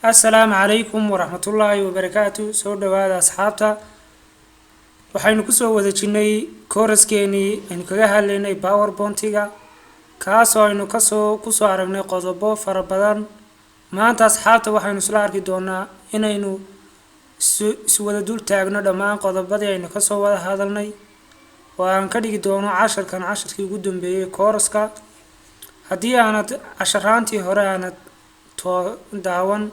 Assalaamu calaykum waraxmatullaahi wabarakaatu. Soo dhawaada, asxaabta. Waxaynu kusoo wada jirnay kooraskeenii aynu kaga hadlaynay PowerPoint-iga, kaasoo aynu kasoo kusoo aragnay qodobo fara badan. Maanta, asxaabta, waxaynu isla arki doonaa inaynu iswada dul taagno dhammaan qodobadii aynu kasoo wada hadalnay, oo aan ka dhigi doono casharkan casharkii ugu dambeeyey kooraska. Haddii aanad casharaantii hore aanad too daawan,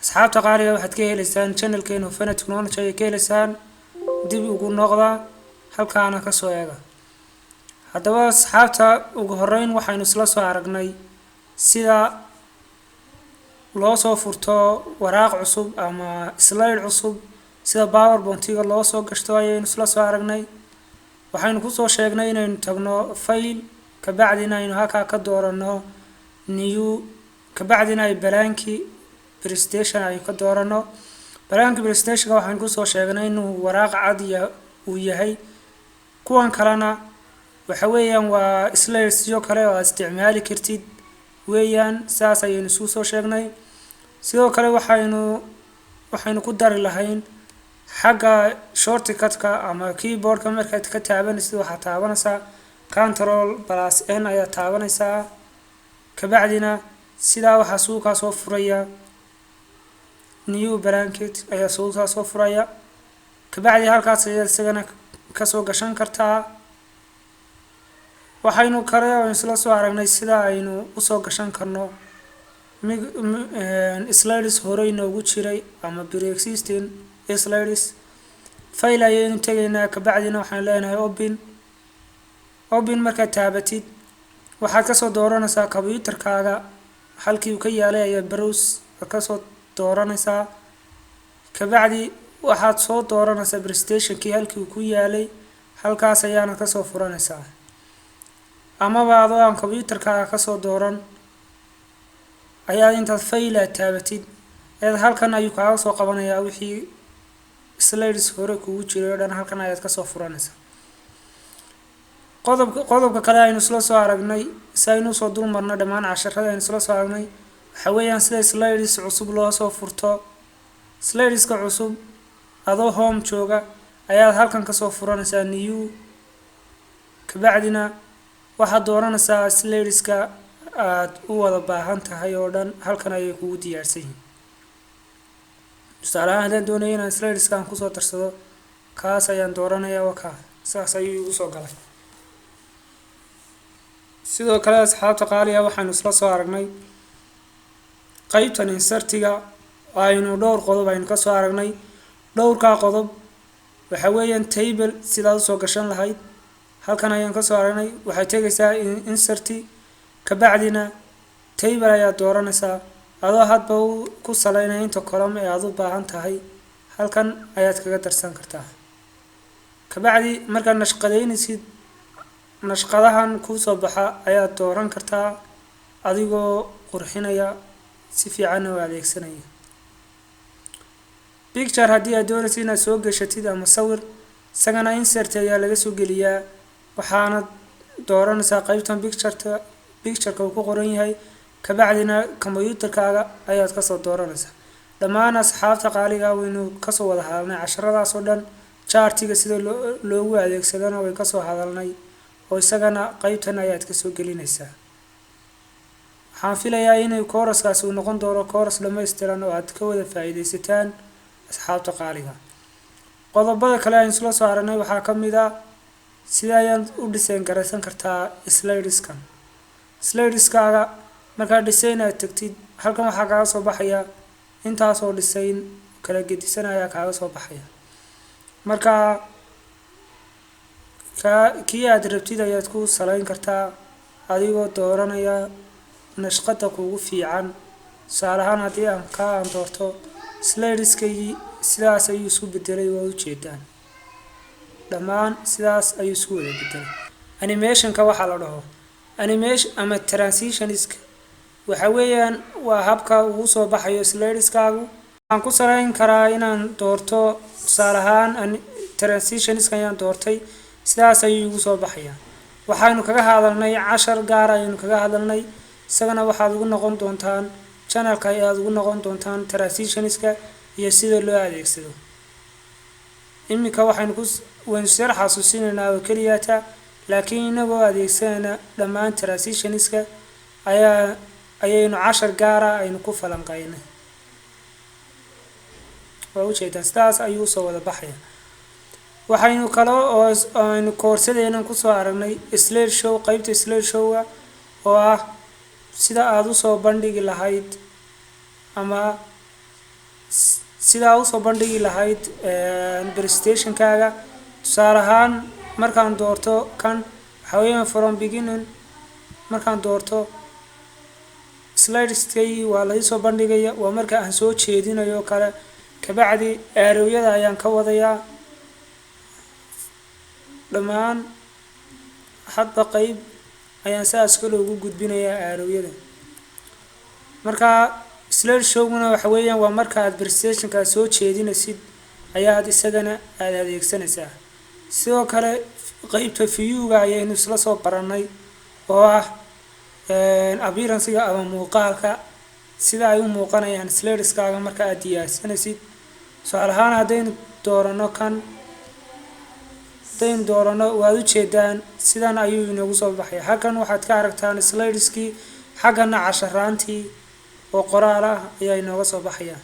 asxaabta qaaliga, waxaad ka heleysaan channelkeena Hufana Technology ayay ka heleysaan. Dib ugu noqda halkaana kasoo eega. Haddaba, asxaabta, ugu horeyn waxaynu isla soo aragnay sida loo soo furto waraaq cusub ama slide cusub, sida PowerPoint-iga loo soo gashto ayaynu isla soo aragnay. Waxaynu kusoo sheegnay inaynu tagno File, kabacdina aynu halkaa ka doorano New, kabacdina ay Blank Presentation aynu ka doorano. Blank Presentationka waxaynu kusoo sheegnay inuu waraaq cad uu yahay. Kuwan kalena waxa weeyaan waa slidesyo kale oo aad isticmaali kartid weeyaan. Saas ayaynu isku soo sheegnay. Sidoo kale waxaynu ku dari lahayn xagga shortcutka ama keyboardka. Markaad ka taabanaysid, waxaad taabanaysaa Control plus N ayaad taabanaysaa. Kabacdina sidaa waxaa suukaa soo furaya New Blank ayaa suukaa soo furaya. Kabacdi halkaas ayaad isagana kasoo gashan kartaa. Waxaynu kale oo isla soo aragnay sida aynu usoo gashan karno slides horey noogu jiray ama pre-existing slides. File ayaynu tegaynaa, kabacdina waxaan leenahay Open. Open markaad taabatid, waxaad kasoo dooranaysaa computerkaaga halkii uu ka yaalay ayaa Browse kasoo dooranaysaa. Kabacdi waxaad soo dooranaysaa presentationkii halkii uu ku yaalay, halkaas ayaana kasoo furanaysaa. Amaba adoo aan computerkaaga kasoo dooran ayaa intaad File aad taabatid ayaad halkan ayuu kaaga soo qabanayaa. Wixii slides hore kugu jiray oo dhan halkan ayaad kasoo furanaysaa. Qodobka kale aynu isla soo aragnay, si aynu usoo dul marno dhammaan casharada aynu isla soo aragnay, waxa weeyaan sida slides cusub loo soo furto. Slideska cusub adoo Home jooga ayaad halkan kasoo furanaysaa New, kabacdina waxaad dooranaysaa slideska aad u wada baahan tahay oo dhan. Halkan ayay kugu diyaarsan yihiin. Tusaale ahaan, haddaan doonayo inaan slideska aan kusoo darsado, kaas ayaan dooranaya. Waa kaa, saas ayuu igu soo galay. Sidoo kale, asxaabta qaaliga, waxaynu isla soo aragnay qeybtan insertiga. Aynu dhowr qodob aynu kasoo aragnay. Dhowrkaa qodob waxa weeyaan table sidaad usoo gashan lahayd. Halkan ayaan kasoo aragnay. Waxaad tegaysaa Insert, kabacdina Table ayaad dooranaysaa, adoo hadba ku saleynaya inta column ee aada u baahan tahay. Halkan ayaad kaga darsan kartaa. Kabacdi markaad nashqadeynaysid, nashqadahan kuusoo baxa ayaad dooran kartaa, adigoo qurxinaya, si fiicanna u adeegsanaya. Picture haddii aad doonaysid inaad soo gashatid ama sawir, isagana Insert ayaa laga soo geliyaa. Waxaana dooranaysaa qeybtan pictureta, pictureka uu ku qoran yahay, kabacdina computerkaaga ayaad kasoo dooranaysaa. Dhammaan asxaabta qaaliga, waynu kasoo wada hadalnay casharadaas oo dhan. Chartiga sida loo loogu adeegsadana way kasoo hadalnay, oo isagana qeybtan ayaad kasoo gelinaysaa. Waxaan filayaa inay kooraskaasi uu noqon doono kooras dhammaystiran oo aad ka wada faa'iidaysataan, asxaabta qaaliga. Qodobada kale aynu isla soo aragnay waxaa ka mid ah sida ayaad u design garaysan kartaa slideskan. Slideskaaga markaad Design aad tagtid, halkan waxaa kaaga soo baxaya intaasoo design kala gedisan ayaa kaaga soo baxaya. Marka ka kii aad rabtid ayaad ku salayn kartaa, adigoo dooranaya nashqada kugu fiican. Tusaale ahaan, haddii aan ka aan doorto, slideskaygii sidaas ayuu isku bedelay. Waa ujeedaan, dhammaan sidaas ayuu isku wada bedelay. Animationka waxaa la dhaho animation ama transitionska waxa weeyaan waa habka ugu soo baxayo slideskaagu. Waxaan ku salayn karaa inaan doorto, tusaale ahaan, transitionska ayaan doortay, sidaas ayuu igu soo baxaya. Waxaynu kaga hadalnay cashar gaar ayaynu kaga hadalnay isagana. Waxaad ugu noqon doontaan. Channelka ayaad ugu noqon doontaan transitionska iyo sida loo adeegsado. Iminka waxaynu ku waynu sar xasuusinaynaa oo keliyata, laakiin inagoo adeegsanayna dhammaan transitionska ayaynu cashar gaara aynu ku falanqaynay. Waa ujeedaan, sidaas ayuu usoo wada baxaya. Waxaynu kale oo aynu koorsadeenan kusoo aragnay slide show, qeybta slide showga oo ah sida aada usoo bandhigi lahayd ama sida aad usoo bandhigi lahayd presentationkaaga. Tusaale ahaan, markaan doorto kan, waxa weeyaan from beginning markaan doorto, slideskay waa la isoo bandhigaya. Waa marka aan soo jeedinayo kale. Kabacdi arrowyada ayaan ka wadayaa dhammaan, hadba qeyb ayaan sidaas kale ugu gudbinayaa arrowyada. Marka slide showguna waxa weeyaan waa marka aad presentationka soo jeedinaysid ayaad isagana aada adeegsanaysaa. Sidoo kale qeybta viewga ayaynu isla soo baranay, oo ah appearancega ama muuqaalka, sida ay u muuqanayaan slideskaaga marka aad diyaarsanaysid. Tusaale ahaan, haddaynu doorano kan, haddaynu doorano, waad ujeedaan, sidan ayuu inoogu soo baxaya. Halkan waxaad ka aragtaan slideskii, xaggana casharaantii oo qoraal ah ayaa inooga soo baxaya.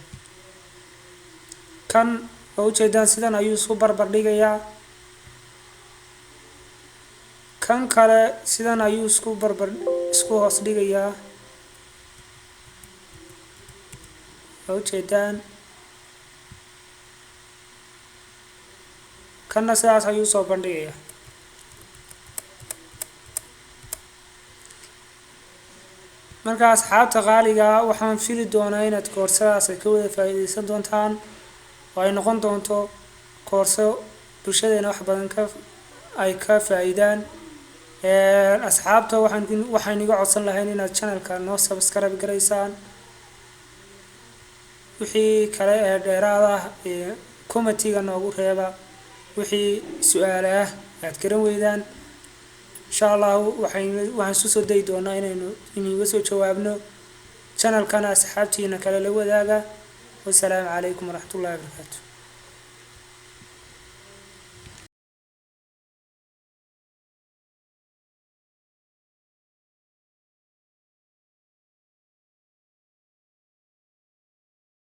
Kan waa ujeedaan, sidan ayuu isku barbar dhigayaa. Kan kale sidan ayuu isku barbar isku hoos dhigayaa, waa ujeedaan. Kanna sidaas ayuu soo bandhigayaa. Marka asxaabta qaaliga, waxaan fili doonaa inaad koorsadaas ay ka wada faa'iideysan doontaan oo ay noqon doonto koorso bulshadeena wax badan ka ay ka faa'iidaan. Asxaabta, waxaan iga codsan lahayn inaad channelka noo subscribe garaysaan. Wixii kale ee dheeraad ah ee commentiga noogu reeba, wixii su-aale ah aad garan weydaan, insha Allahu waxaan isku soo dayi doonaa inaynu iniga soo jawaabno. Channelkana asxaabtiina kale la wadaaga. Wasalaamu calaykum waraxmatullahi wabarakaatu.